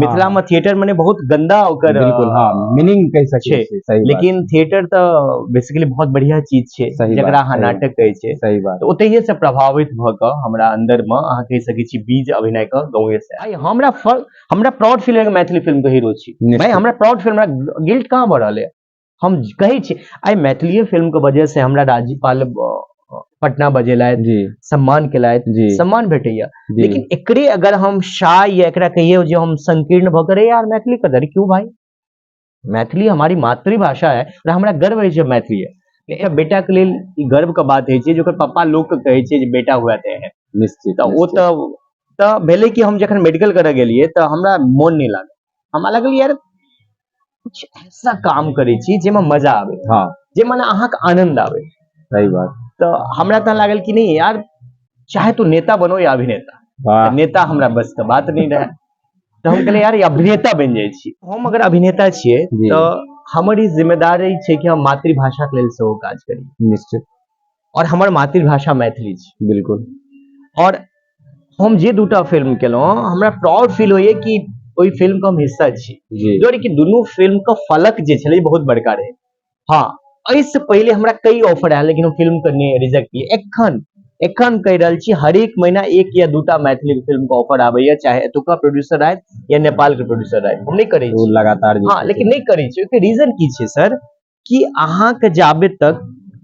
मिथिला में थिएटर मने बहुत गंदा ओकर बिल्कुल, हाँ, मीनिंग कहि सकै छै। छियै, सही बात। लेकिन थिएटर तऽ बेसिकली बहुत बढ़िया चीज छै, सही जकरा बात, अहाँ सही नाटक कहै छै। सही बात। तऽ ओतहिए से प्रभावित भऽ कऽ हमरा अंदर में अहाँ कहि सकै छी बीज अभिनय के गाँवे से। आइ हमरा प्राउड फील होइए मैथिली फिल्म के हीरो छी। निश्चित। भाई, हमरा प्राउड फील, हमरा गिल्ट कहाँ भऽ रहल है? हम कहै छी आइ मैथिलीए फिल्म के वजह से हमरा राज्यपाल पटना बजेलथि, सम्मान केलथि, सम्मान भेटैया। लेकिन एकरे अगर हम शाय या एकरा कहिए जे हम संकीर्ण भऽ के, अरे यार मैथिली कर, अरे क्यों भाई, मैथिली हमारी मातृभाषा है और हमरा गर्व है जे मैथिली है। लेकिन बेटा के लेल ई गर्व के बात होइ छै जे ओकर पप्पा लोक के कहै छै जे बेटा हुआ तऽ है। तऽ ओ तऽ भेलै कि हम जखन मेडिकल करऽ गेलियै तऽ हमरा मोन नहि लागल। हमरा लागल यार कुछ ऐसा काम करै छी जाहिमे मजा आबै, जे मने अहाँके आनंद आबै। सही बात। तऽ हमरा तऽ लागल कि नहीं यार, चाहे तू नेता बनो या अभिनेता, नेता हमरा बस के बात नहीं रहे, तऽ हम कहलियै यार अभिनेता बनि जाइ छी। हम अगर अभिनेता छियै तऽ हमर ई जिम्मेदारी छै कि हम मातृभाषा के लेल सेहो काज करी। और हमर मातृभाषा मैथिली छै। और हम जे दूटा फिल्म केलहुँ, हमरा प्राउड फील होइए कि ओहि फिल्म के हम हिस्सा छी। दुआरे कि दुनू फिल्म के फलक जे छलै बहुत बड़का रहै। हाँ, एहिसँ पहिले हमरा कई ऑफर आयल, लेकिन हम फिल्म के नहि रिजेक्ट केलियै। एखन कहि रहल छी, हरेक महीना एक या दूटा मैथिली फिल्म के ऑफर आबैया, चाहे एतुका प्रोड्यूसर आयत या नेपाल के प्रोड्यूसर आयत, हम नहि करै ओ छी। लगातार जे हाँ, छै। लेकिन नहि करै छी। ओहिके रीजन की छै सर, कि अहाँके जाबे तक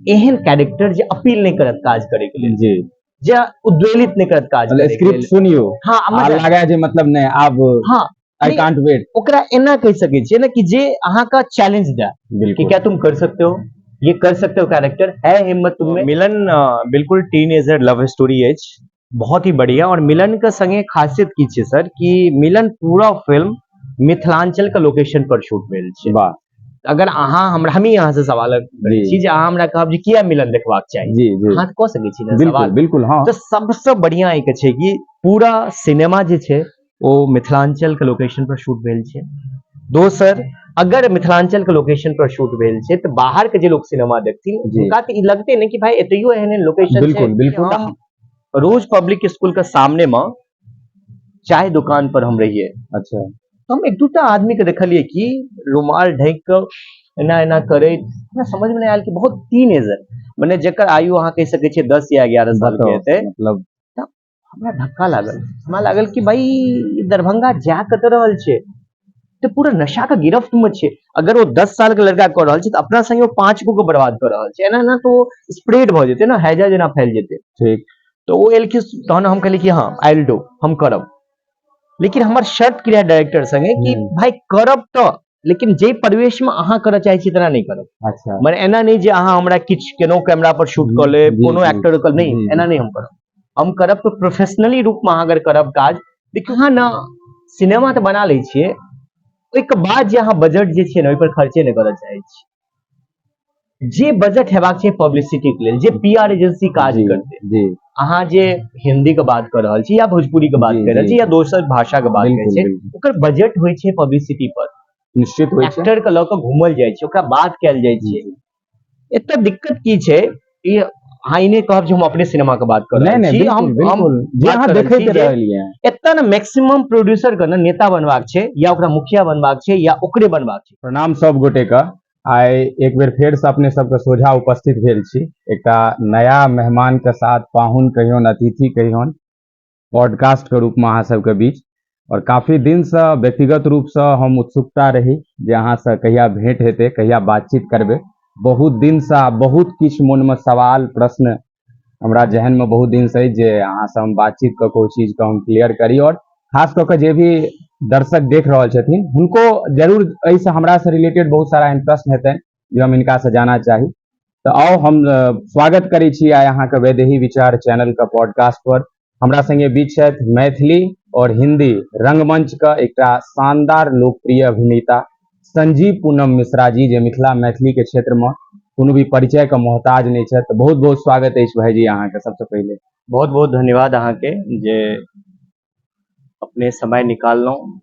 एहन कैरेक्टर जे अपील नहि करत काज करे के लेल, जे उद्वेलित नहि करत काज मतलब करे के स्क्रिप्ट लेल। सुनियो हाँ, आ मजा लागै जे मतलब नहि आब हाँ, आई नहीं, कांट वेट। ओकरा एना कहि सकै छियै ने कि जे अहाँके चैलेंज दए कि क्या तुम कर सकते हो, ये कर सकते हो, कैरेक्टर है, हिम्मत तुम में। मिलन बिल्कुल टीनेजर लव स्टोरी अछि, बहुत ही बढ़िया। और मिलन के संगे खासियत की छै सर, कि मिलन पूरा फिल्म मिथिलांचल के लोकेशन पर शूट भेल छै। अगर अहाँ हमरा, हम ही अहाँ से सवाल करै छी जे अहाँ हमरा कहब जे किया मिलन देखबाक चाही, अहाँ तऽ कऽ सकै छी ने सवाल? बिल्कुल, हाँ। तऽ सबसँ बढ़िया एक छै कि पूरा सिनेमा जे छै ओ मिथिलांचल के लोकेशन पर शूट भेल छै। दोसर, अगर मिथिलांचल के लोकेशन पर शूट भेल छै तऽ बाहर के जे लोग सिनेमा देखथिन हुनका तऽ ई लगते ने कि भाई एतैयो एहन एहन लोकेशन छै। बिल्कुल। हम रोज पब्लिक स्कूल के सामने में चाय दुकान पर हम रहिए। तो हम एक दूटा आदमी के देखलिए कि रुमाल ढकि के एना एना करैत। हमरा समझ में नहीं आयल कि बहुत टीनेजर, मने जकर आयु अहाँ कहि सकै छियै 10 या 11 साल के बताउ, हेतै। मतलब तऽ हमरा धक्का लागल। हमरा लागल कि भाई दरभंगा जा कतऽ रहल छै, तऽ पूरा नशा के गिरफ्त में छै। अगर ओ 10 साल के लड़का कऽ रहल छै तऽ अपना संगे ओ 5 गो के बर्बाद कऽ रहल छै। एना एना तो स्प्रेड भऽ जेतै ने, हैजा जेना फैल जेतै। तऽ ओ एलखिन, तहन हम कहलियै कि हाँ I will do, हम करब। लेकिन हमर शर्त की रहै डायरेक्टर संगे कि भाई करब तऽ, लेकिन जे परिवेश में अहाँ करऽ चाहै छी तेना नहि करब। मने एना नहि जे अहाँ हमरा किछु केनो कैमरा पर शूट कऽ लेब, कोनो एक्टर के नहि, एना नहि हम करब। हम करब तऽ प्रोफेशनली रूप में अहाँ अगर करब काज। देखियौ, अहाँ ने सिनेमा तऽ बना लै छियै, ओहिके बाद जे अहाँ बजट जे छै ने ओहि पर खर्चे नहि करऽ चाहै छी। जे बजट हेबाक छै पब्लिसिटी के लेल, जे पी आर एजेंसी काज करतै। अहाँ जे हिंदी के बात कऽ रहल छी या भोजपुरी के बात कऽ रहल छी या दोसर भाषा के बात करै छी, ओकर बजट होइ छै पब्लिसिटी पर। निश्चित होइ छै। एक्टर के लऽ कऽ घूमल जाइ छै, ओकरा बात कयल जाइ छै। एतऽ दिक्कत की छै, ई अहाँ ई नहि कहब जे हम अपने सिनेमा के बात कऽ रहल नहीं, नहीं, छी, बिल्कुल, हम बिल्कुल। जे बात अहाँ कऽ रहल देखैत छी जे रहलियै। एतऽ ने मैक्सिमम प्रोड्यूसर के ने नेता बनबाक छै, या ओकरा मुखिया बनबाक छै, या ओकरे बनबाक छै। प्रणाम सब गोटे के। आइ एक बेर फेर से अपने सबके सोझा उपस्थित भेल छी एकटा नया मेहमान के साथ, पाहुन कहियौन, अतिथि कहियौन, पॉडकास्ट के रूप में अहाँ सबके बीच। और काफी दिन से व्यक्तिगत रूप से हम उत्सुकता रही जे अहाँ से कहिया भेंट हेतै, कहिया बातचीत करबै। बहुत दिन से आ बहुत किछु मन में सवाल प्रश्न हमरा जहन में बहुत दिन से जे अहाँ से हम बातचीत कऽ के ओ चीज के हम क्लियर करी। और खास कऽ के जे भी दर्शक देख रहल छथिन हुनको जरूर एहिसँ हमरा से रिलेटेड बहुत सारा एहन प्रश्न हेतनि जे हम हिनका से जाना चाही। तऽ आउ हम स्वागत करै छी आइ अहाँके वैदेही विचार चैनल के पॉडकास्ट पर। हमरा संगे बीच छथि मैथिली और हिंदी रंगमंच के एकटा शानदार लोकप्रिय अभिनेता संजीव पूनम मिश्रा जी, जे मिथिला मैथिली के क्षेत्र में कोनो भी परिचय के मोहताज नहीं छथि। तऽ बहुत बहुत स्वागत अछि भाईजी अहाँके। सबसे पहिले बहुत बहुत धन्यवाद अहाँके जे अपने समय निकाललहुँ।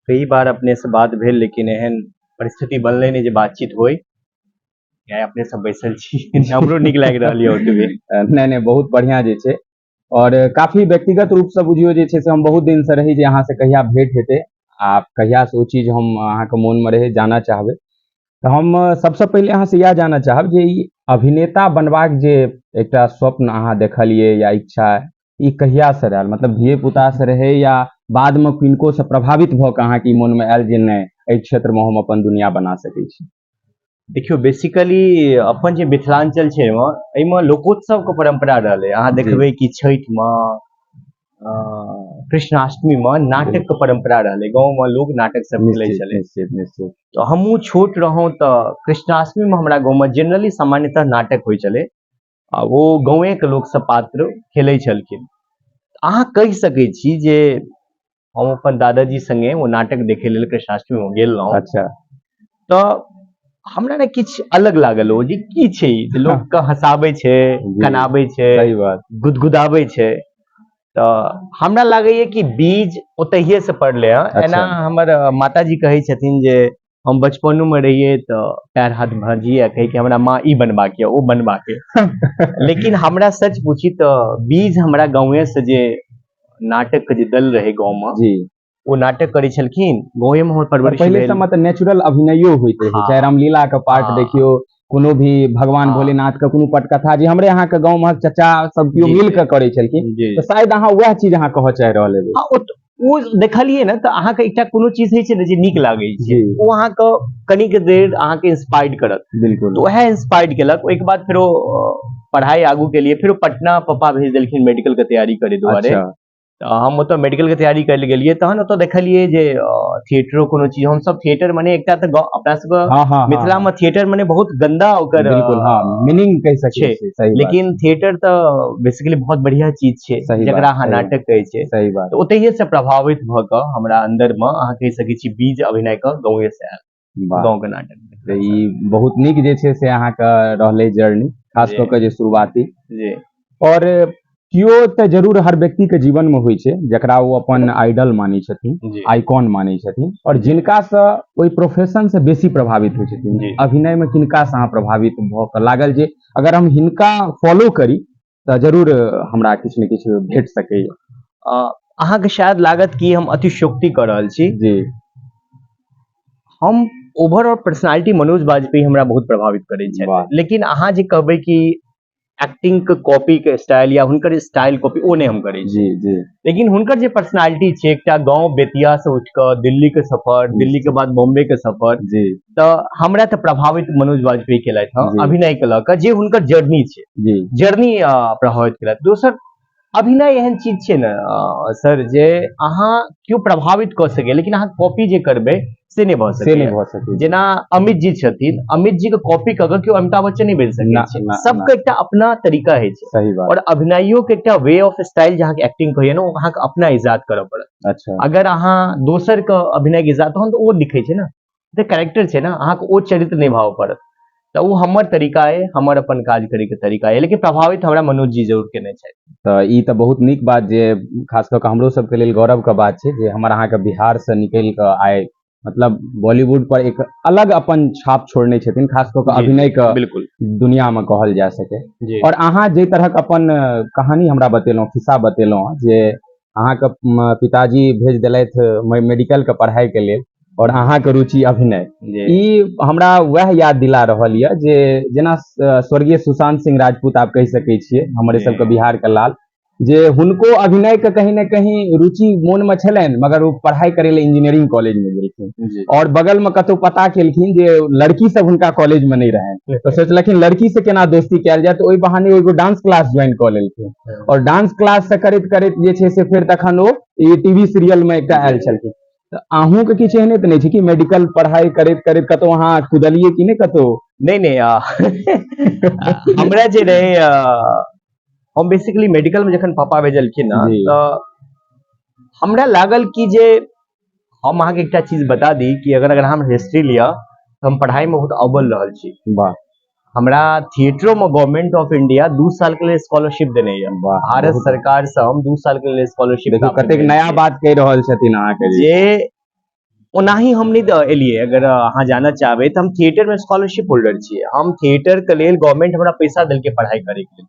कई बार अपने से बात भेल, लेकिन एहन परिस्थिति बनलै नहि जे बातचीत होइ। आइ अपने सब बैसल छी, हमरो नीक लागि रहल यऽ ओतबे। नहि नहि, बहुत बढ़िया जे छै। आओर काफी व्यक्तिगत रूपसँ बुझियौ जे छै से हम बहुत दिनसँ रही जे अहाँसँ कहिया भेंट हेतै आ कहियासँ ओ चीज हम अहाँके मोनमे रहै जानऽ चाहबै। तऽ हम सबसँ पहिले अहाँसँ इएह जानऽ चाहब जे ई अभिनेता बनबाक जे एकटा स्वप्न अहाँ देखलियै या इच्छा, ई कहियासँ रहल? मतलब धिये पुतासँ रहै या बादमे किनकोसँ प्रभावित भऽ कऽ अहाँके ई मोनमे आयल जे नहि, एहि क्षेत्रमे हम अपन दुनिया बना सकै छी? देखियौ, बेसिकली अपन जे मिथिलाञ्चल छै एहिमे लोकोत्सवके परम्परा रहलै। अहाँ देखबै कि छठिमे, कृष्णाष्टमीमे नाटकके परम्परा रहलै। गाँवमे लोक नाटक सब खेलै छलै। निश्चित निश्चित तऽ हमहूँ छोट रहौं तऽ कृष्णाष्टमीमे हमरा गाँवमे जेनरली सामान्यतः नाटक होइ छलै आ ओ गाँवेके लोकसब पात्र खेलै छलखिन। अहाँ कहि सकै छी जे हम अपन दादाजी संगे ओ नाटक देखै लेल कृष्णाष्टमीमे गेल रहौं। तऽ हमरा ने किछु अलग लागल ओ जे की छै ई, जे लोकके हँसाबै छै, कनाबै छै, सही बात गुदगुदाबै छै। तऽ हमरा लागैया कि बीज ओतहिए से पड़लै हँ। एना हमर माताजी कहै छथिन जे हम बचपनोमे रहियै तऽ पैर हाथ भाँजियै आ कहै कि हमरा माँ ई बनबाक यऽ, ओ बनबाक यऽ। लेकिन हमरा सच पूछी तऽ बीज हमरा गाँवे से जे नाटक के जे दल रहै गाँवमे, ओ नाटक करै छलखिन, गाँवेमे हमर परवरिश पहिले भेल। सबमे तऽ नेचुरल अभिनयो होइत रहै। चाहे रामलीला के पार्ट देखियौ, कोनो भी भगवान भोलेनाथ के कोनो पटकथा जे हमरे अहाँके गाँव महक चचा सब केओ मिल के करै छलखिन, तऽ शायद अहाँ वएह चीज अहाँ कहऽ चाहि रहल हेबै। हँ, ओ देखलियै ने तऽ अहाँके एकटा कोनो चीज होइ छै ने जे नीक लागै छै, ओ अहाँके कनिक देर अहाँके इंस्पायर्ड करत। तऽ वएह इंस्पायर्ड केलक। ओहिके बाद फेरो पढ़ाई आगू केलियै, फेरो पटना पप्पा भेज देलखिन मेडिकल के तैयारी करे दुआरे। तऽ हम ओतऽ मेडिकल के तैयारी करे गेलियै, तहन ओतऽ देखलियै जे थिएटरो कोनो चीज, हमसब थिएटर मने एकटा तऽ अपना सबके मिथिला में थिएटर मने बहुत गंदा ओकर, बिल्कुल, हाँ, मीनिंग कहि सकै छै। छियै, सही बात। लेकिन थिएटर तऽ बेसिकली बहुत बढ़िया चीज छै, जकरा अहाँ नाटक कहै छियै। सही बात। तऽ ओतहिए से प्रभावित भऽ कऽ हमरा अंदर में अहाँ कहि सकै छी बीज अभिनय के गाँवे से आयल, गाँव के नाटक। तऽ ई बहुत नीक जे छै से अहाँके रहलै जर्नी, खास कऽ कऽ जे शुरुआती। और केओ तऽ जरूर हर व्यक्ति के जीवन में होइ छै जकरा ओ अपन आइडल मानै छथिन, आइकॉन मानै छथिन, और जिनका से ओहि प्रोफेशन से बेसी प्रभावित होइ छथिन। अभिनय में किनका से अहाँ प्रभावित भऽ कऽ लागल जे अगर हम हिनका फॉलो करी तऽ जरूर हमरा किछु ने किछु भेट सकैए? अहाँके शायद लागत कि हम अतिशयोक्ति कऽ रहल छी। हम ओवरऑल पर्सनालिटी मनोज बाजपेयी हमरा बहुत प्रभावित करै छथि। लेकिन अहाँ जे कहबै कि एक्टिंग के कॉपी के स्टाइल या हुनकर स्टाइल कॉपी, ओ नहि हम करै छी। लेकिन हुनकर जे पर्सनालिटी छै, एकटा गाँव बेतिया से उठि कऽ दिल्ली के सफर, दिल्ली के बाद बॉम्बे के सफर, तऽ हमरा तऽ प्रभावित मनोज बाजपेयी केलथि हँ, अभिनय के लऽ कऽ जे हुनकर जर्नी छै, जर्नी प्रभावित केलथि। दोसर अभिनय एहन चीज छै ने सर जे अहाँ केओ प्रभावित कऽ सकैए, लेकिन अहाँ कॉपी जे करबै से नहि भऽ से नहि सकैए। भऽ सकैए। जेना अमित जी छथिन, अमित जी के कॉपी कऽ कऽ केओ अमिताभ बच्चन नहि बनि सकै छै। ना। सबके एकटा अपना तरीका होइ छै। सही बात। और अभिनयो के एकटा वे ऑफ स्टाइल जे अहाँके एक्टिंग होइए ने, ओ अहाँके अपना इजाद करऽ पड़त। अगर अहाँ दोसर के अभिनय के इजाद, तहन तऽ ओ लिखै छै ने, तऽ कैरेक्टर छै ने, अहाँके ओ चरित्र निभाबऽ पड़त। तऽ ओ हमर तरीका अइ, हमर अपन काज करे के तरीका अइ, लेकिन प्रभावित हमरा मनोज जी जरूर केने छथि। तऽ ई तऽ बहुत नीक बात जे खास कऽ कऽ हमरो सबके लेल गौरव के बात छै जे हमर अहाँके बिहार से निकलि कऽ आइ बॉलीवुड पर एक अलग अपन छाप छोड़ने छथिन, खास कऽ कऽ अभिनय के दुनिया में कहल जा सके। और अहाँ जे तरहक अपन कहानी हमरा बतेलहुँ, खिस्सा बतेलहुँ जे अहाँके पिताजी भेज देलथि मेडिकल के पढ़ाई के लेल और अहाँके रुचि अभिनय, ई हमरा वएह याद दिला रहल यऽ जे जेना स्वर्गीय सुशांत सिंह राजपूत आप कहि सकै छियै, हमरे सबके बिहार के लाल, जे हुनको अभिनय के कहीं ने कहीं रुचि मोन में छलनि, मगर ओ पढ़ाई करे ले इंजीनियरिंग कॉलेज में गेलखिन और बगल में कतौ पता केलखिन जे लड़की सब हुनका कॉलेज में नहीं रहनि, तो सोचलखिन लड़की से केना दोस्ती कयल जाय, तो ओहि बहाने एगो डांस क्लास ज्वाइन कऽ लेलखिन और डांस क्लास से करैत करैत जे छै से फेर तखन ओ ई टीवी सीरियल में एकटा आयल छलखिन। तऽ अहूँके किछु एहने तऽ नहि छै कि मेडिकल पढ़ाई करैत करैत कतौ अहाँ कुदलियै कि नहि कतौ? नहि, नहि, हमरा जे रहै, हम बेसिकली मेडिकल में जखन पापा भेजलखिन ने, तऽ हमरा लागल कि जे हम अहाँके एकटा चीज बता दी कि अगर हम हिस्ट्री लिअ तऽ हम पढ़ाई में बहुत अव्वल रहल छी। हमरा थिएटरो में गवर्नमेंट ऑफ इंडिया 2 साल के लिए स्कॉलरशिप देने यऽ। भारत सरकार से हम 2 साल के लिए स्कॉलरशिप देखियौ, प्राप्त कतेक केने नया छियै। बात कहि रहल छथिन अहाँके जे। जे ओनाही हम नहि एलियै। अगर अहाँ जानऽ चाहबै तऽ हम थिएटर में स्कॉलरशिप होल्डर छियै। हम थिएटर के लेल गवर्नमेंट हमरा पैसा देलकै पढ़ाई करे के लेल।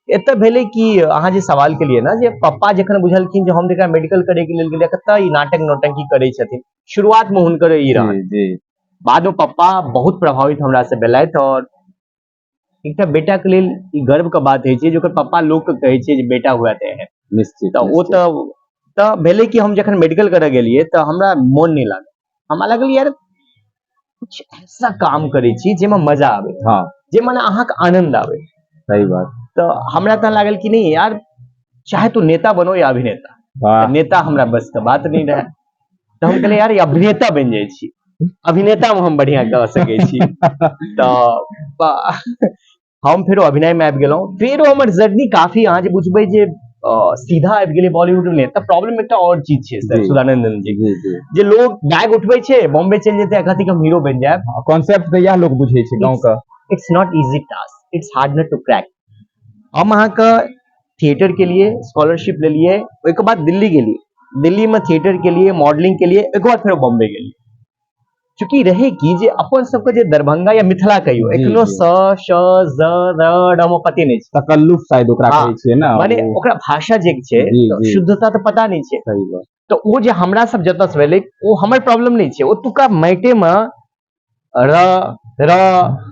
एतऽ भेलै कि अहाँ जे सवाल केलियै ने जे पप्पा जखन बुझलखिन जे हम एकरा मेडिकल करैके लेल गेलियै, कतऽ ई नाटक नौटंकी करै छथिन, शुरुआतमे हुनकर ई रहल। जी जी बादमे पप्पा बहुत प्रभावित हमरा से भेलथि। और एकटा बेटा के लेल ई गर्व के बात होइ छै जे ओकर पप्पा लोक के कहै छै जे बेटा हुआ तऽ एहन। निश्चित। तऽ ओ तऽ भेलै कि हम जखन मेडिकल करऽ गेलियै तऽ हमरा मोन नहि लागल। हमरा लागल यार कुछ ऐसा काम करै छी जाहिमे मजा आबै, जे मने अहाँके आनंद आबै। सही बात। तऽ हमरा तऽ लागल कि नहीं यार, चाहे तू नेता बनो या अभिनेता, नेता हमरा बस के बात नहीं रहे। तऽ हम कहलियै यार अभिनेता बनि जाइ छी, अभिनेता मे हम बढ़िया कऽ सकै छी। तऽ हम फेरो अभिनय मे आबि गेलहुँ। फेरो हमर जर्नी काफी, अहाँ जे बुझबै जे सीधा आबि गेलै बॉलीवुड मे, तऽ प्रॉब्लम एकटा और चीज छै सर, सुधानंदन जी, जे लोग बैग उठबै छै बॉम्बे चलि जेतै, कहतै कि हम हीरो बनि जायब। कॉन्सेप्ट तऽ इएह लोग बुझै छै गाँव के। It's not easy task, it's hard not to crack. हम अहाँके थिएटर के लिए स्कॉलरशिप लेलियै, ओहिके बाद दिल्ली गेलियै, दिल्ली में थिएटर के लिए, मॉडलिंग के लिए, ओहिके बाद फेर बॉम्बे गेलियै। चूँकि रहे की जे अपन सबके जे दरभंगा या मिथिला कहियो, एखनो स श ज र र मे पते नहि छै। तकल्लुफ शायद ओकरा कहै छियै ने, माने ओकरा भाषा जे छै शुद्धता तऽ पता नहि छै। सही बात। तऽ ओ जे हमरा सब जतऽ से भेलै ओ हमर प्रॉब्लम नहि छै, ओतुका माटे मे र र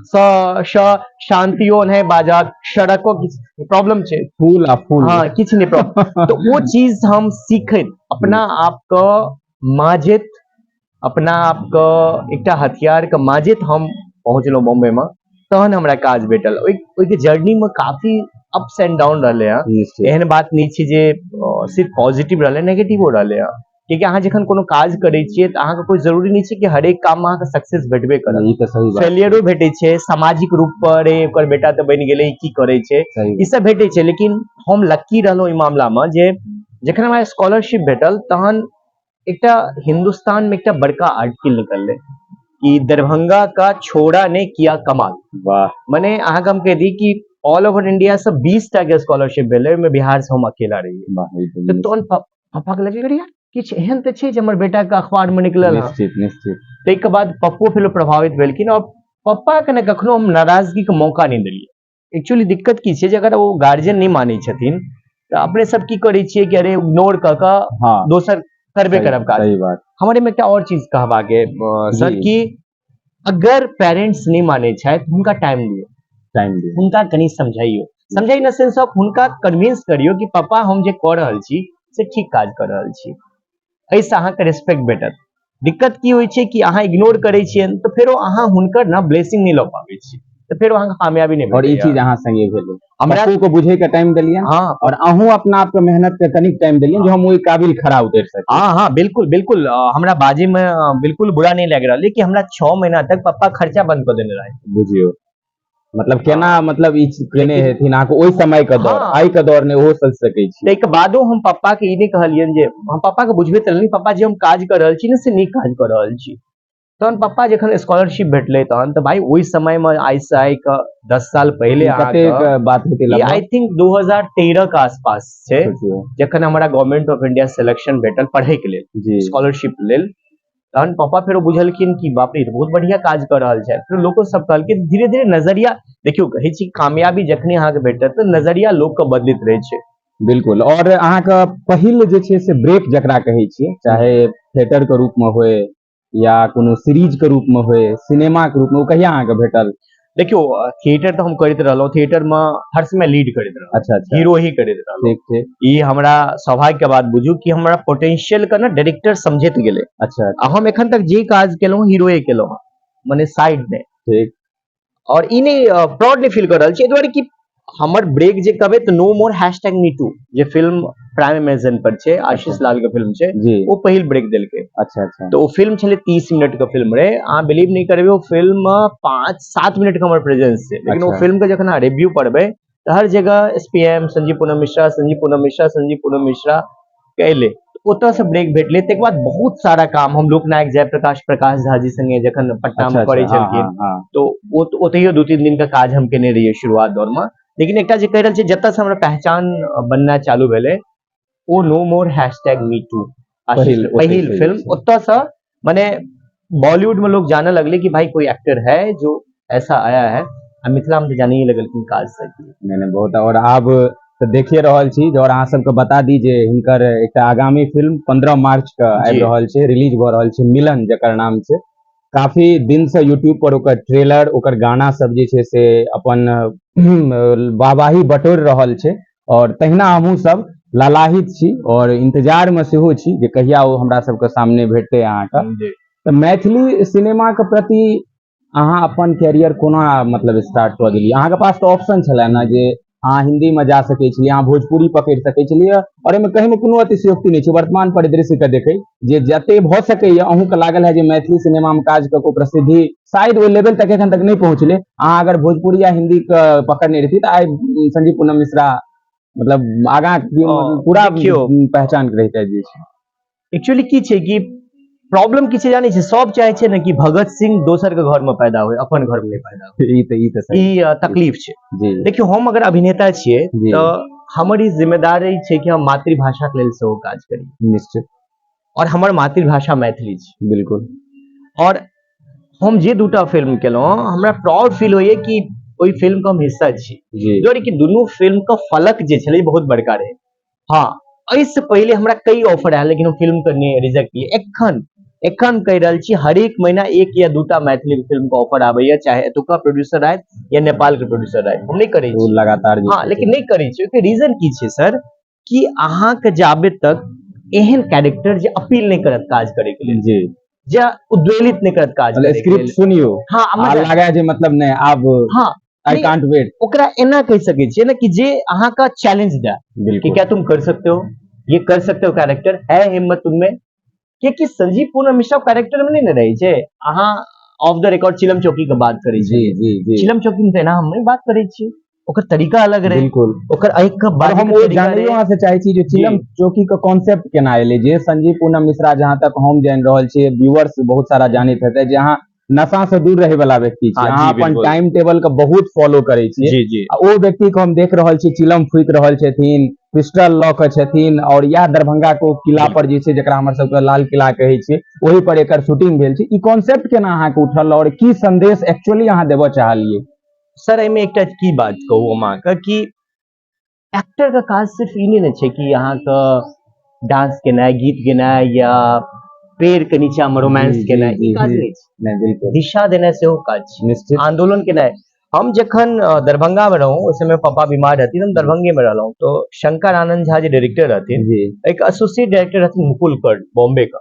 स श शान्तियो नहि बाजत, सड़को किछु प्रॉब्लम छै, फूल आ फूल, हाँ किछु नहि प्रॉब्लम। तऽ ओ चीज हम सीखैत अपना आप के माजैत, अपना आप के एकटा हथियार के माजैत हम पहुँचलहुँ बॉम्बे में, तहन हमरा काज भेटल। ओहिके जर्नी में काफी अप्स एंड डाउन रहलै हँ। एहन बात नहि छै जे सिर्फ पॉजिटिव रहलै, नेगेटिवो रहलै हँ। कियाकि अहाँ जखन कोनो काज करै छियै तऽ अहाँके कोइ जरूरी नहि छै कि हरेक काम मे अहाँके सक्सेस भेटबे करत। ई तऽ सही बात। फेलियरो भेटै छै, सामाजिक रूप पर ओकर बेटा तऽ बनि गेलै, की करै छै, ई सब भेटै छै। लेकिन हम लक्की रहलहुँ ई मामला मे जे जखन हमरा स्कॉलरशिप भेटल तहन एकटा हिंदुस्तान में एकटा बड़का आर्टिकल निकललै कि दरभंगा का छोड़ा ने किया कमाल। वाह। मने अहाँके हम कहि दी कि ऑल ओवर इंडिया से 20 टा के स्कॉलरशिप भेलै, ओहिमे बिहार से हम अकेला रहियै। तऽ तहन पप्पा के लगलै यार किछु एहन तऽ छै जे हमर बेटा के अखबार में निकलल। निश्चित निश्चित। ताहिके बाद पप्पो फेरो प्रभावित भेलखिन और पप्पा के ने कखनो हम नाराजगी के मौका नहि देलियै। एक्चुअली दिक्कत की छै जे अगर ओ गार्जियन नहि मानै छथिन तऽ अपने सब की करै छियै कि अरे इग्नोर कऽ कऽ दोसर करबे करब काज। सही बात। हमर एहिमे एकटा और चीज कहबाक सर कि अगर पेरेंट्स नहि मानै छथि हुनका टाइम दियौ, टाइम दियौ, हुनका कनि समझाइयौ, समझाइ इन सेंस ऑफ हुनका कन्विंस करियौ कि पापा हम जे कऽ रहल छी से ठीक काज कऽ रहल छी, एहिसँ अहाँके रेस्पेक्ट भेटत। दिक्कत की होइ छै कि अहाँ इग्नोर करै छियनि तऽ फेरो अहाँ हुनकर ने ब्लेसिंग नहि लऽ पाबै छी, तऽ फेरो अहाँके कामयाबी नहि। और ई चीज अहाँ संगे भेलै, हमरा को बुझे के टाइम देलियै। हाँ। और अहूँ अपना आपके मेहनत के कनिक टाइम देलियै जे हम ओहि काबिल खरा उतरि सकी। हाँ हाँ बिल्कुल बिल्कुल। हमरा बाजे में बिल्कुल बुरा नहीं लग रहा है कि हमरा 6 महीना तक पप्पा खर्चा बंद कर देने रहे। बुझियौ मतलब केना मतलब ई केने हेथिन अहाँके ओहि समय के दौर, आइ के दौर नहि ओहो सोचि सकै छी। ताहिके बादो हम पप्पा के ई नहि कहलियनि जे हम पप्पा के बुझबैत रहलियनि पप्पा जे हम काज कऽ रहल छी ने से नीक काज कऽ रहल छी। तहन पप्पा जखन स्कॉलरशिप भेटलै तहन तऽ भाई ओहि समय मे आइ से आइ के 10 साल पहिले कतेक बात हेतै लगभग? I think 2013 के आसपास छै जखन हमरा गवर्नमेंट ऑफ इंडिया सिलेक्शन भेटल पढ़ै के लेल, स्कॉलरशिप लेल। तहन पापा फेरो बुझलखिन कि बाप रे बहुत बढ़िया काज कऽ रहल छै। फेर लोको सब कहलखिन धीरे धीरे नजरिया देखियौ कहै छी कामयाबी जखने अहाँके भेटत तऽ नजरिया लोक के बदलैत रहै छै। बिल्कुल। और अहाँके पहिल जे छै से ब्रेक जकरा कहै छियै, चाहे थिएटर के रूप मे होय या कोनो सीरीज के रूप मे होय, सिनेमा के रूप मे, ओ कहिया अहाँके भेटल? देखियौ थिएटर तऽ हम करैत रहलहुँ, थिएटर मे हर समय लीड करैत रहलहुँ। अच्छा अच्छा। हीरो ही करैत रहलहुँ। ठीक ठीक। ई हमरा सौभाग्य के बात बुझू कि हमरा पोटेंशियल के ने डायरेक्टर समझैत गेलै। अच्छा। आ हम एखन तक जे काज केलहुँ हीरोए केलहुँ, मने साइड नहि। ठीक। और ई नहि प्राउड नहि फील कर रहल छी एहि दुआरे कि हमर ब्रेक जे कहबै तऽ नो मोर हैशटैग मीटू जे फिल्म प्राइम अमेजन पर छै, आशीष लाल के फिल्म छै, ओ पहिल ब्रेक देलकै। अच्छा अच्छा। तऽ ओ फिल्म छलै 30 मिनट के फिल्म रहे, अहाँ बिलीव नहि करबै ओ फिल्म 5-7 मिनट के हमर प्रेजेंस छै, लेकिन ओ फिल्म के जखन अहाँ रिव्यू पढ़बै तऽ हर जगह एस पी एम, संजीव पूनम मिश्रा, संजीव पूनम मिश्रा, संजीव पूनम मिश्रा के एलै। ओतऽ से ब्रेक भेटलै। ताहिके बाद बहुत सारा काम हम लोकनायक जयप्रकाश प्रकाश झा जी संगे जखन पटना मे करै छलखिन तऽ ओतहियो 2-3 दिन के काज हम केने रहियै शुरुआत दौर मे। लेकिन एकटा जे कहि रहल छी जतऽ से हमरा पहचान बनना चालू भेलै ओ no more hashtag me too पहिल फिल्म, ओतऽ से मने बॉलीवुड में लोग जाने लगले कि भाई कोई एक्टर है जो ऐसा आया है। आ मिथिलामे तऽ जानिए लगलखिन काजसँ कि। नहि नहि, बहुत। और आब तऽ देखिए रहल छी जे, और अहाँ सबके बता दी जे हिनकर एकटा आगामी फिल्म 15 मार्च के आबि रहल छै, रिलीज भऽ रहल छै, मिलन जकर नाम छै। काफी दिन से यूट्यूब पर ओकर ट्रेलर, ओकर गाना सब जे छै से अपन वाहवाही बटोरि रहल छै और तहिना हमहूँ सब ललाहित छी और इंतजार मे सेहो छी जे कहिया ओ हमरा सबके सामने भेटतै अहाँके। तऽ मैथिली सिनेमा के प्रति अहाँ अपन कैरियर कोना मतलब स्टार्ट कऽ देलियै? अहाँके पास तऽ ऑप्शन छलै ने जे अहाँ हिंदी मे जा सकै छलियै, अहाँ भोजपुरी पकड़ि सकै छलियै, और एहिमे कहीं कोनो अतिशयोक्ति नहि छै। वर्तमान परिदृश्य के देखै जे जते भऽ सकैया, अहूँके लागल है जे मैथिली सिनेमा मे काज कऽ के प्रसिद्धि शायद ओहि लेवल तक एखन तक नहि पहुँचलै। अहाँ अगर भोजपुरी या हिंदी के पकड़ने रहिती तऽ आइ संजीव पूनम मिश्रा मतलब आगाँ पूरा पहचान के रहिते जे छै। एक्चुअली की छै कि प्रॉब्लम की छै जानै छै? सब चाहे छै ने कि भगत सिंह दोसर के घर में पैदा हुए, अपन घर में नहीं पैदा हुए। ई तऽ सही। ई तकलीफ छै। देखियौ, हम अगर अभिनेता छियै तऽ हमर ई जिम्मेदारी छै कि हम मातृभाषा के लेल सेहो काज करी। और हमर मातृभाषा मैथिली छै। और हम जे दूटा फिल्म केलहुँ, हमरा प्राउड फील होइए कि ओहि फिल्म के हम हिस्सा छी। दुआरे कि दुनू फिल्म के फलक जे छलै बहुत बड़का रहै। हाँ, एहिसँ पहिले हमरा कई ऑफर आयल, लेकिन हम फिल्म के नहि रिजेक्ट किए। एखन एखन कहि रहल छी, हरेक महीना एक या दूटा मैथिली फिल्म के ऑफर आबैया, चाहे एतुका प्रोड्यूसर आयत या नेपाल के प्रोड्यूसर आयत, हम नहि करै ओ छी। लगातार जे हाँ, लेकिन नहि करै छी। ओहिके रीजन की छै सर, कि अहाँके जाबे तक एहन कैरेक्टर जे अपील नहि करत काज करे के लेल, जे उद्वेलित नहि करत काज मतलब करे के स्क्रिप्ट लेल। सुनियो हाँ, आ मजा लागे जे मतलब नहि आब आई नहीं। कांट वेट। ओकरा एना कहि सकै छियै ने कि जे अहाँके चैलेंज दए कि क्या तुम कर सकते हो, ये कर सकते हो, कैरेक्टर है, हिम्मत तुम में। कियाकि संजीव पूनम मिश्रा कैरेक्टर में नहीं ने रहै छै। अहाँ ऑफ the record चिलम चौकी के बात करै छी। जी जी जी चिलम चौकी में तऽ एना हम नहि बात करै छी, ओकर तरीका अलग रहै, ओकर आँखि के और बाजै हम के ओ तरीका जानैयो रहै। अहाँ से चाहे छी जे चिलम चौकी के कॉन्सेप्ट केना एलै, जे संजीव पूनम मिश्रा जहां तक हम जानि रहल छियै, व्यूअर्स बहुत सारा जानैत हेतै जे अहाँ नशा से दूर रहै वाला व्यक्ति छी। अहाँ अपन टाइम टेबल के बहुत फॉलो करै छियै। जी जी आ ओ व्यक्ति के हम देख रहल छी चिलम फूकि रहल छथिन, पिस्टल लऽ के छथिन, और इएह दरभंगा के ओ किला पर जे छै, जकरा हमर सबके लाल किला कहै छियै, ओहि पर एकर शूटिंग भेल छै। ई कॉन्सेप्ट केना अहाँके उठल और की संदेश एक्चुअली अहाँ देबऽ चाहलियै? सर, एहिमे एकटा की बात कहू हम अहाँके कि एक्टर के काज सिर्फ ई नहि ने छै कि अहाँके डांस केनाइ, गीत गेनाइ या पेड़ के नीचा मे रोमांस केनाइ, ई काज नहि छै। नहि, बिल्कुल। दिशा देनाइ सेहो काज छै। आंदोलन केनाइ। हम जखन दरभंगा में रहूं, ओहि समय पापा बीमार रहथिन, हम दरभंगे में रहलहुँ, तो शंकर आनंद झा जे डायरेक्टर रहथिन, एक एसोसिएट डायरेक्टर रहथिन मुकुल कर्ण बॉम्बे का,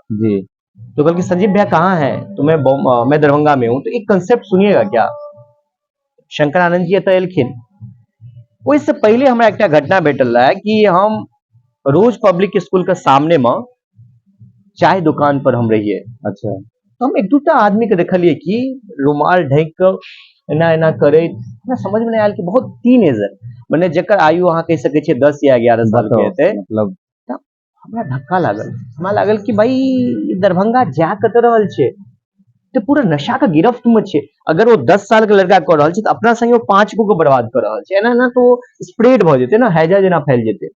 तो कहल कि संजीव भैया कहाँ हैं? तो मैं दरभंगा में हूँ, तो एक कंसेप्ट सुनिएगा क्या? शंकर आनंद जी एतऽ एलखिन। ओहिसँ पहिले हमरा एकटा घटना भेटल रहै कि हम रोज पब्लिक स्कूल के सामने में चाय दुकान पर हम रहिए। तो हम एक दूटा आदमी के देखलिए कि रुमाल ढकि कऽ एना एना करैत। हमरा समझ में नहि आयल कि बहुत टीनेजर, मने जकर आयु अहाँ कहि सकै छियै 10 या 11 साल के बताउ, हेतै। मतलब हमरा धक्का लागल, हमरा लागल कि भाई ई दरभंगा जा कतऽ रहल छै, तऽ पूरा नशा के गिरफ्त में छै। अगर ओ 10 साल के लड़का कऽ रहल छै तऽ अपना संगे ओ 5 गो के बर्बाद कऽ रहल छै। एना एना तो स्प्रेड भऽ जेतै ने, हैजा जेना फैल जेतै।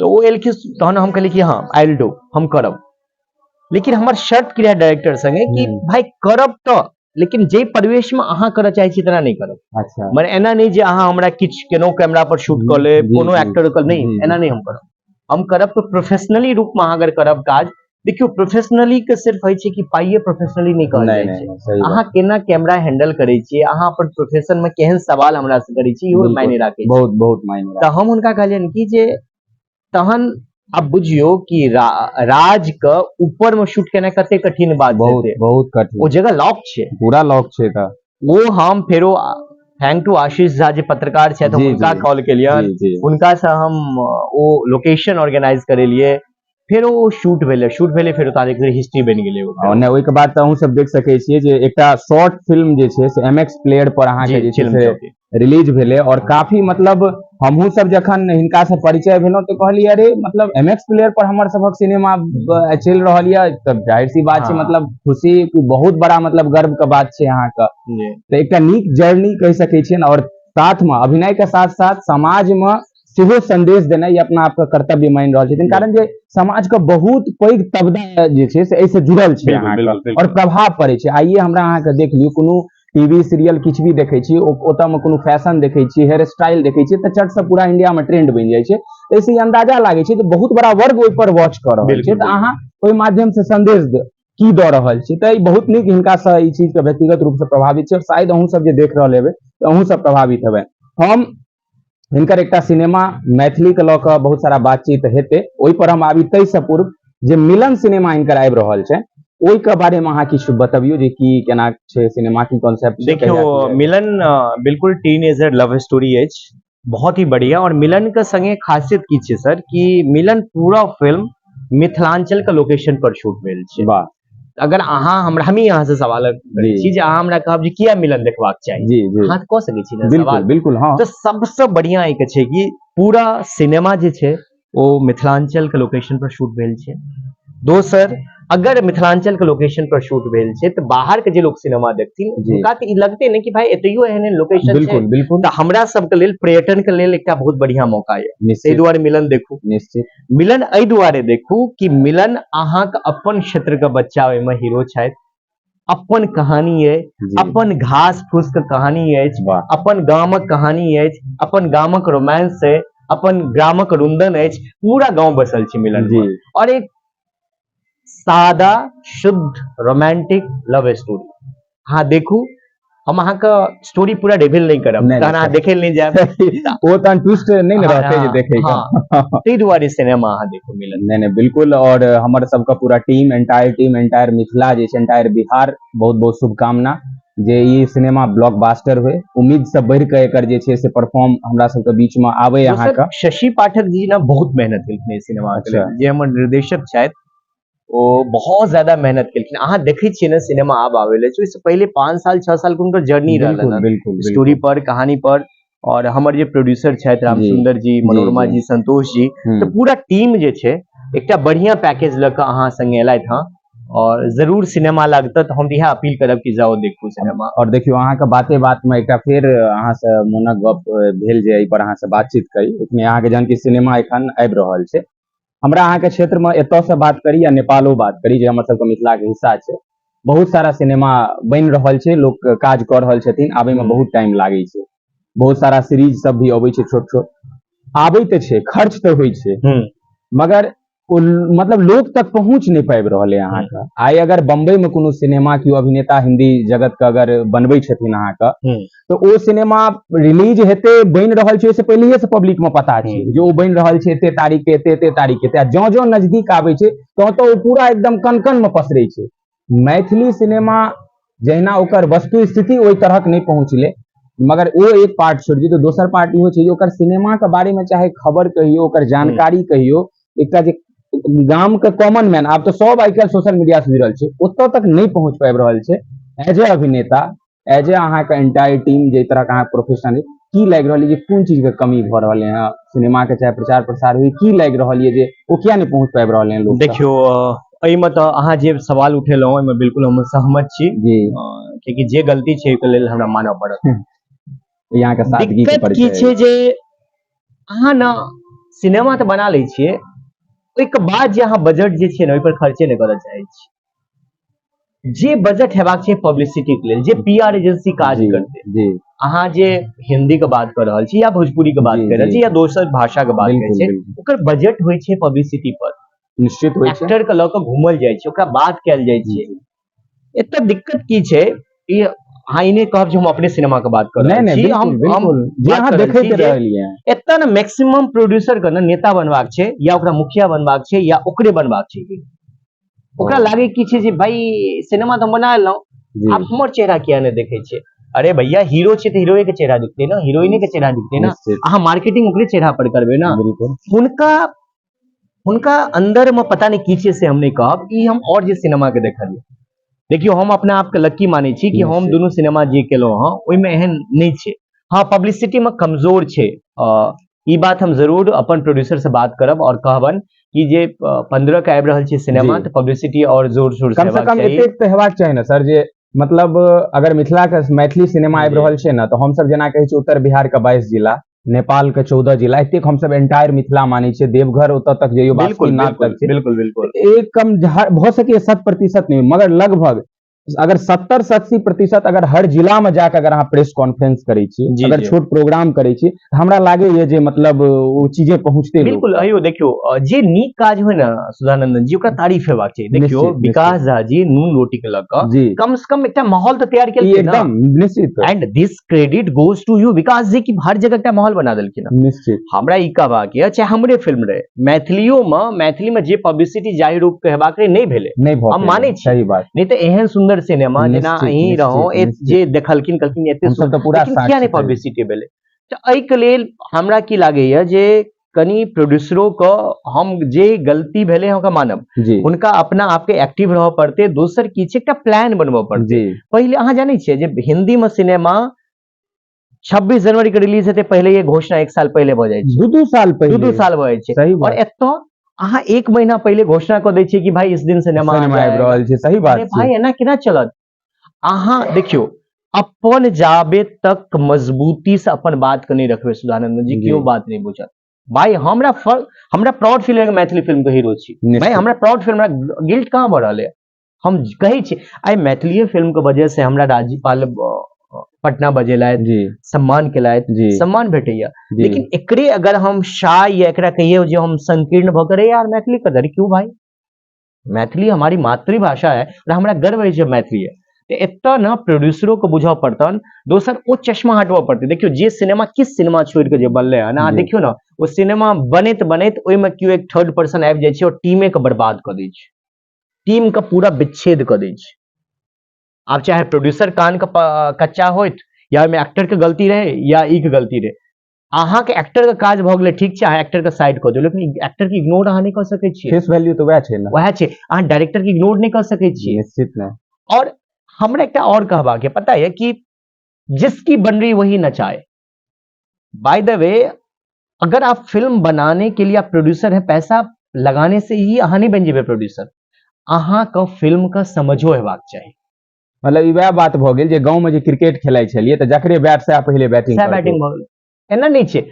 तऽ ओ एलखिन, तहन हम कहलियै कि हाँ, I will do, हम करब, लेकिन हमर शर्त की रहै डायरेक्टर संगे कि भाई करब तऽ, लेकिन जे परिवेश में अहाँ करऽ चाहै छी तेना नहि करब। मने एना नहि जे अहाँ हमरा किछु केनो कैमरा पर शूट कऽ लेब, कोनो एक्टर के नहि, एना नहि हम करब। हम करब तऽ प्रोफेशनली रूप में अहाँ अगर करब काज। देखियौ, प्रोफेशनली के सिर्फ होइ छै कि पाइए प्रोफेशनली नहि कहल नहि जाइ नहि छै। नहि, सही बात। अहाँ केना कैमरा हैंडल करै छियै, अहाँ अपन प्रोफेशन में केहन सवाल हमरा से करै छी, इहो मायने राखै छै। बहुत बहुत मायने तऽ हम हुनका कहलियनि कि जे तहन आब बुझियौ कि राज के ऊपर में शूट केनाइ कते कठिन बात बहुत हेतै। बहुत कठिन। ओ जगह लॉक छै, पूरा लॉक छै। तऽ ओ हम फेरो thank to Ashish Jha जे पत्रकार छथि, हम हुनका कॉल केलियनि, जी जी हुनका से हम ओ लोकेशन ऑर्गेनाइज करेलिए, फेर ओ शूट भेलै, शूट भेलै, फेर तारीख हिस्ट्री बनि गेलै ओ। और नहि, ओहिके बाद तऽ अहूँ सब देख सकै छियै जे एकटा शॉर्ट फिल्म जे छै से एम एक्स प्लेयर पर अहाँके जे छै फिल्म से चौकी। रिलीज भेलै। और काफी मतलब हमहूँ सब जखन हिनका से परिचय भेलहुँ तऽ कहलियै अरे मतलब एम एक्स प्लेयर पर हमर सभक सिनेमा चलि रहल यऽ, तऽ जाहिर सी बात छै, मतलब खुशी बहुत बड़ा मतलब गर्व के बात छै अहाँके। तऽ एकटा नीक जर्नी कहि सकै छियै। और साथ मे अभिनय के साथ साथ समाज मे सेहो संदेश देनाइ अपना आपके कर्तव्य मानि रहल छथिन, कारण जे समाज के बहुत पैघ तबदा जे छै से एहिसँ जुड़ल छै अहाँके और प्रभाव पड़ै छै। आइए हमरा अहाँके देख लियौ, कोनो टीवी सीरियल किछु भी देखै छी, ओतऽ मे कोनो फैशन देखै छी, हेयर स्टाइल देखै छी, तऽ चट से पूरा इंडिया मे ट्रेंड बनि जाइ छै। एहिसँ ई अंदाजा लागै छै जे बहुत बड़ा वर्ग ओहि पर वॉच कऽ रहल छै, तऽ अहाँ ओहि माध्यम से संदेश की दऽ रहल छी। तऽ ई बहुत नीक, हिनका से ई चीज के व्यक्तिगत रूप से प्रभावित छै, और शायद अहूँ सब जे देख रहल हेबै तऽ अहूँ सब प्रभावित हेबै। हम हिनकर एकटा सिनेमा मैथिली के लऽ कऽ बहुत सारा बातचीत हेतै, ओहि पर हम आबी। ताहिसँ पूर्व जे मिलन सिनेमा हिनकर आबि रहल छै, ओहि के बारे में अहाँ किछु बतबियौ जे की केना छै सिनेमा, की कॉन्सेप्ट छै। देखियौ, मिलन बिल्कुल टीनेजर लव स्टोरी अछि, बहुत ही बढ़िया। और मिलन के संगे खासियत की छै सर, कि मिलन पूरा फिल्म मिथिलांचल के लोकेशन पर शूट भेल छै। वाह। अगर अहाँ हमरा, हमही अहाँ से सवाल करै छी जे अहाँ हमरा कहब जे किया मिलन देखबाक चाही, जी जी अहाँ कऽ सकै छी ने बिल्कुल सवाल? बिल्कुल, हाँ। तऽ सबसँ बढ़िया एक छै कि पूरा सिनेमा जे छै ओ मिथिलांचल के लोकेशन पर शूट भेल छै। दोसर, अगर मिथिलांचल के लोकेशन पर शूट भेल छै तऽ बाहर के जे लोग सिनेमा देखथिन हुनका तऽ ई लगते ने कि भाई एतयो एहन एहन लोकेशन छै। बिल्कुल बिल्कुल तऽ हमरा सबके लेल पर्यटन के लेल एकटा बहुत बढ़िया मौका यऽ। ताहि दुआरे मिलन देखू। मिलन एहि दुआरे देखू कि मिलन अहाँके अपन क्षेत्र के बच्चा ओहिमे हीरो छथि, अपन कहानी अइ, अपन घास फूस के कहानी अछि, अपन गामक कहानी अछि, अपन गामक रोमांस अइ, अपन ग्रामक रुंदन अछि, पूरा गांव बसल छै मिलन मे। और एक सादा शुद्ध रोमांटिक लव स्टोरी अहाँ देखू। हम अहाँके स्टोरी पूरा रिवील नहि करब, नहि, तहन अहाँ नहि। देखे लए नहि जायब। ओ तहन ट्विस्ट नहि ने रहतै जे देखै के। ताहि दुआरे सिनेमा अहाँ देखू मिलन। नहि नहि, बिल्कुल। और हमर सबके पूरा team, entire team, entire Mithila जे छै, एंटायर बिहार, बहुत बहुत शुभकामना जे ई सिनेमा ब्लॉकबास्टर होय, उम्मीद से बढ़ि कऽ एकर जे छै से परफॉर्म हमरा सबके बीच मे आबै दोसर, अहाँके। शशि पाठक जी ने बहुत मेहनत केलखिन एहि सिनेमा के लेल। जे हमर निर्देशक छथि ओ बहुत ज्यादा मेहनत केलखिन। अहाँ देखै छियै ने, सिनेमा आब आबै लए छै, ओहिसँ पहिले 5 साल 6 साल के हुनकर जर्नी रहल बिल्कुल बिल्कुल बिल्कुल स्टोरी पर, कहानी पर। और हमर जे प्रोड्यूसर छथि, राम सुंदर जी, मनोरमा जी, संतोष जी, तऽ पूरा टीम जे छै एकटा बढ़िया पैकेज लऽ कऽ अहाँ संगे एलथि हँ, और जरूर सिनेमा लागतै तऽ हम इएह अपील करब कि जाओ, देखू सिनेमा। और देखियौ, अहाँके बाते बात मे एकटा फेर अहाँसँ मोनक गप भेल जे एहि पर अहाँसँ बातचीत करी। एखने अहाँके जहन कि सिनेमा एखन आबि रहल छै, हमरा अहाँके क्षेत्रमे एतयसँ बात करी या नेपालो बात करी, जे हमर सबके मिथिलाके हिस्सा छै, बहुत सारा सिनेमा बनि रहल छै, लोक काज कऽ रहल छथिन, आबैमे बहुत टाइम लागै छै। बहुत सारा सीरीज सब भी अबै छै, छोट छोट आबै तऽ छै, खर्च तऽ होइ छै, मगर ओ मतलब लोक तक पहुँच नहि पाबि रहल है अहाँके। आइ अगर बम्बई मे कोनो सिनेमा केओ अभिनेता हिंदी जगत के अगर बनबै छथिन अहाँके, तऽ ओ सिनेमा रिलीज हेतै, बनि रहल छै, ओहिसँ पहिलैये से पब्लिक मे पता छै जे ओ बनि रहल छै एते तारीख के, एते एते तारीख के। आ जँ जँ नजदीक आबै छै तँ तँ ओ पूरा एकदम कन कन मे पसरै छै। मैथिली सिनेमा जहिना ओकर वस्तु स्थिति ओहि तरहक नहि पहुँचलै, मगर ओ एक पार्ट छोड़ि दियौ तऽ दोसर पार्ट इहो छै जे ओकर सिनेमाके बारेमे चाहे खबर कहियौ, ओकर जानकारी कहियौ, एकटा जे गामके कॉमन मैन, आब तऽ सब आइ काल्हि सोशल मीडिया से जुड़ल छै, ओतऽ तक नहि पहुँच पाबि रहल छै। एज ए अभिनेता, एज ए अहाँके एंटायर टीम, जे तरहक अहाँके प्रोफेशन, की लागि रहल यऽ जे कोन चीजके कमी भऽ रहल है सिनेमाके, चाहे प्रचार प्रसार हुए, की लागि रहल यऽ जे ओ किया नहि पहुँच पाबि रहल है लोक तक? देखियौ, एहिमे तऽ अहाँ जे सवाल उठेलहुँ ओहिमे बिल्कुल हम सहमत छी, कियाकि जे गलती छै ओहिके लेल हमरा मानऽ पड़त। ई अहाँके सादगी के दिक्कत की परिचय। छै जे अहाँ ने सिनेमा तऽ बना लै छियै, ओहिके बाद जे अहाँ बजट जे छै ने ओहि पर खर्चे नहि करऽ चाहै छी। जे बजट हेबाक छै पब्लिसिटी के लेल, जे पीआर एजेंसी काज करतै, अहाँ जे हिंदी के बात कऽ रहल छी या भोजपुरी के बात कऽ रहल छी या दोसर भाषा के बात करै छै, ओकर बजट होइ छै पब्लिसिटी पर। निश्चित होइ छै। एक्टर के लऽ कऽ घूमल जाइ छै, ओकरा बात कयल जाइ छै। एतऽ दिक्कत की छै, ई अहाँ ई नहि कहब जे हम अपने सिनेमा के बात कर नहि रहल नहि छी। बिल्कुल हम बिल्कुल, जे बात अहाँ कऽ रहल देखैत छी जे रहलियै। एतऽ ने मैक्सिमम प्रोड्यूसर के ने नेता बनबाक छै, या ओकरा मुखिया बनबाक छै, या ओकरे बनबाक छै। ओकरा लागे की छै जे भाई सिनेमा तऽ हम बना लेलहुँ, आब हमर चेहरा किया नहि देखै छै? अरे भैया, हीरो छै तऽ हीरोए के चेहरा दिखतै ने, हीरोइने के चेहरा दिखतै ने। अहाँ मार्केटिंग ओकरे चेहरा पर करबै ने। हुनका हुनका अंदर में पता नहि की छै से हम नहि कहब। ई हम और जे सिनेमा के देखलियै, देखियौ, हम अपना आपके लक्की मानै छी कि हम दुनू सिनेमा जे केलहुँ हँ ओहिमे एहन नहि छै। हँ, पब्लिसिटी मे कमजोर छै, ई बात हम जरूर अपन प्रोड्यूसर से बात करब और कहबनि कि जे 15 के आबि रहल छै सिनेमा, तऽ पब्लिसिटी और जोर शोर से कम से हेबाक कम चाही। एतेक तऽ हेबाक चाही ने सर, जे मतलब अगर मिथिला के मैथिली सिनेमा आबि रहल छै ने, तऽ हमसब जेना कहै छियै उत्तर बिहार के 22 जिला, नेपाल के 14 जिला, एतेक हमसब एंटायर मिथिला मानै छियै। देवघर ओतऽ तक जइयौ, बिल्कुल बासुकीनाथ बिल्कुल तक छै। बिल्कुल बिल्कुल एक कम भऽ सकैए 100% नहि, मगर लगभग अगर 70 से 80% अगर हर जिला में जाके अगर अहाँ प्रेस कॉन्फ्रेंस करै छी, अगर छोट प्रोग्राम करै छी, तऽ हमरा लागैए जे मतलब ओ चीजे पहुँचते लोक बिल्कुल तक। अयो देखियौ, जे नीक काज होइ ने सुधानंदन जी, ओकरा तारीफ हेबाक चाही। देखियौ, विकास झा जी नून रोटी के लऽ कऽ कम से कम एकटा माहौल तऽ तैयार ई केलखिन ना। एकदम निश्चित। And this credit goes to you Vikas ji, कि हर जगह एकटा माहौल बना देलखिन हँ। हमरा ई कहबाक यऽ, चाहे हमरे फिल्म रहे, मैथिलियो मे, मैथिली में जे पब्लिसिटी जाहि रूप के हेबाक रहे, नहि भेलै। नहि भऽ हम पेलै। मानै छी। सही बात। नहि तऽ एहन सुंदर सिनेमा जेना अहीं रहो जे देखलखिन, कहलखिन एते हमसब तऽ पूरा लेकिन किया नहि साक्षी रही। पब्लिसिटी भेलै? तऽ एहिके लेल हमरा की लागैया जे कनि प्रोड्यूसरो के, हम जे गलती भेलै हम ओकरा मानब, हुनका अपना आपके एक्टिव रहऽ पड़तै। दोसर की छै, एकटा प्लान बनबऽ पड़तै। पहिले अहाँ जानै छियै जे हिंदी मे सिनेमा 26 जनवरी के रिलीज हेतै, पहिले ये घोषणा एक साल पहिले भऽ जाइ छै। 2-2 साल पहिले। 2-2 साल भऽ जाइ छै। सही और बात। एतऽ अहाँ एक महीना पहिले घोषणा कऽ दै छियै कि भाई, इस दिन सिनेमा आ सिनेमा आबि जाएगा। रहल छै, सही बात अरे छै। भाई, एना केना चलत? अहाँ देखियौ, अपन जाबे तक मजबूती से अपन बात के नहि रखबै सुधानंद जी, केओ बात नहि बुझत। भाई, हमरा प्राउड फील होइए, मैथिली फिल्म के हीरो छी भाई। हमरा प्राउड फील, हमरा गिल्ट कहाँ भऽ रहल है? हम कहै छी, आइ मैथिलीए फिल्म के वजह से हमरा राज्यपाल पटना बजेलथि, सम्मान केलथि, सम्मान भेटैया। लेकिन एकरे अगर हम शाय या एकरा कहिए जे हम संकीर्ण भऽ के, यार मैथिली के अरे क्यों भाई, मैथिली हमारी मातृभाषा है और हमरा गर्व है जे मैथिली है। तऽ एतऽ ने प्रोड्यूसरो के बुझऽ पड़तन, दोसर ओ चश्मा हटबऽ पड़तै। देखियौ, जे सिनेमा किस सिनेमा छोड़ि कऽ जे बनलै हन, अहाँ देखियौ ने, ओ सिनेमा बनैत बनैत ओहिमे केओ एक थर्ड पर्सन आबि जाइ छै और टीमे के बर्बाद कऽ दै छै, टीम के पूरा विच्छेद कऽ दै छै। आब चाहे प्रोड्यूसर कान के कच्चा होइत या ओहिमे एक्टर के गलती रहै या ई के गलती रहै, अहाँके एक्टर के काज भऽ गेलै, ठीक छै, अहाँ एक्टर के साइड कऽ दियौ, लेकिन एक्टर के इग्नोर अहाँ नहि कऽ सकै छियै। फेस वैल्यू तऽ वएह छै ने। वएह छै, अहाँ डायरेक्टर के इग्नोर नहि कऽ सकै छियै। निश्चित नहि। और हमरा एकटा और कहबाक यऽ, पता यऽ कि जिसकी बन रही वही नचाए। बाय the way, अगर आप फिल्म बनाने के लिए आप प्रोड्यूसर हैं, पैसा लगाने से ही अहाँ नहि बनि जेबै प्रोड्यूसर। अहाँके फिल्म के समझो हेबाक चाही। मतलब ई वएह बात भऽ गेल जे गाँव में जे क्रिकेट खेलाइ छलियै तऽ जकरे बैट सएह पहिले बैटिंग। सएह बैटिंग भऽ गेलै। एना नहि छै।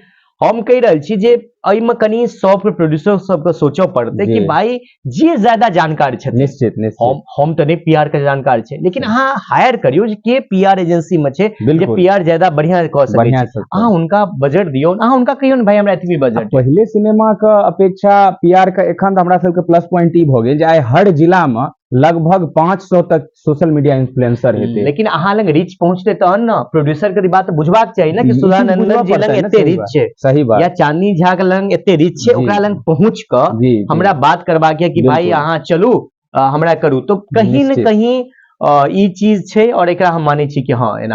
हम कहि रहल छी जे एहिमे कनि सबके, प्रोड्यूसर सबके सोचऽ पड़तै कि भाई, जे ज्यादा जानकार छथिन, निश्चित निश्चित हम तऽ नहि पीआर के जानकार छै, लेकिन अहाँ हायर करियौ जे के पीआर एजेंसी में छै जे पीआर ज्यादा बढ़िया कऽ सकै बढ़िया छै। अहाँ हुनका बजट दियौ, अहाँ हुनका कहियौ ने, भाई, हमरा एतबी बजट। पहिले सिनेमा के अपेक्षा पीआर के एखन तऽ हमरा सबके प्लस पॉइंट ई भऽ गेल जे आइ हर जिला मे लगभग 500 तक सोशल मीडिया इन्फ्लुएंसर हेतै। लेकिन अहाँ लग रीच पहुंचते तहन ने। प्रोड्यूसर के बात बुझबाक चाही ने कि ई चीज सुधानंदन बुझबऽ जी लग पड़तै ने, एते सही रीच बात। छै सही बात। या चांदनी झा के लग एते रीच छै, ओकरा लग पहुंच कऽ हमरा बात करबाक यऽ कि भाई, अहाँ चलू, हमरा करू, तो कहीं न कहीं ई चीज छै और एकरा हम मानै छी कि हाँ, एना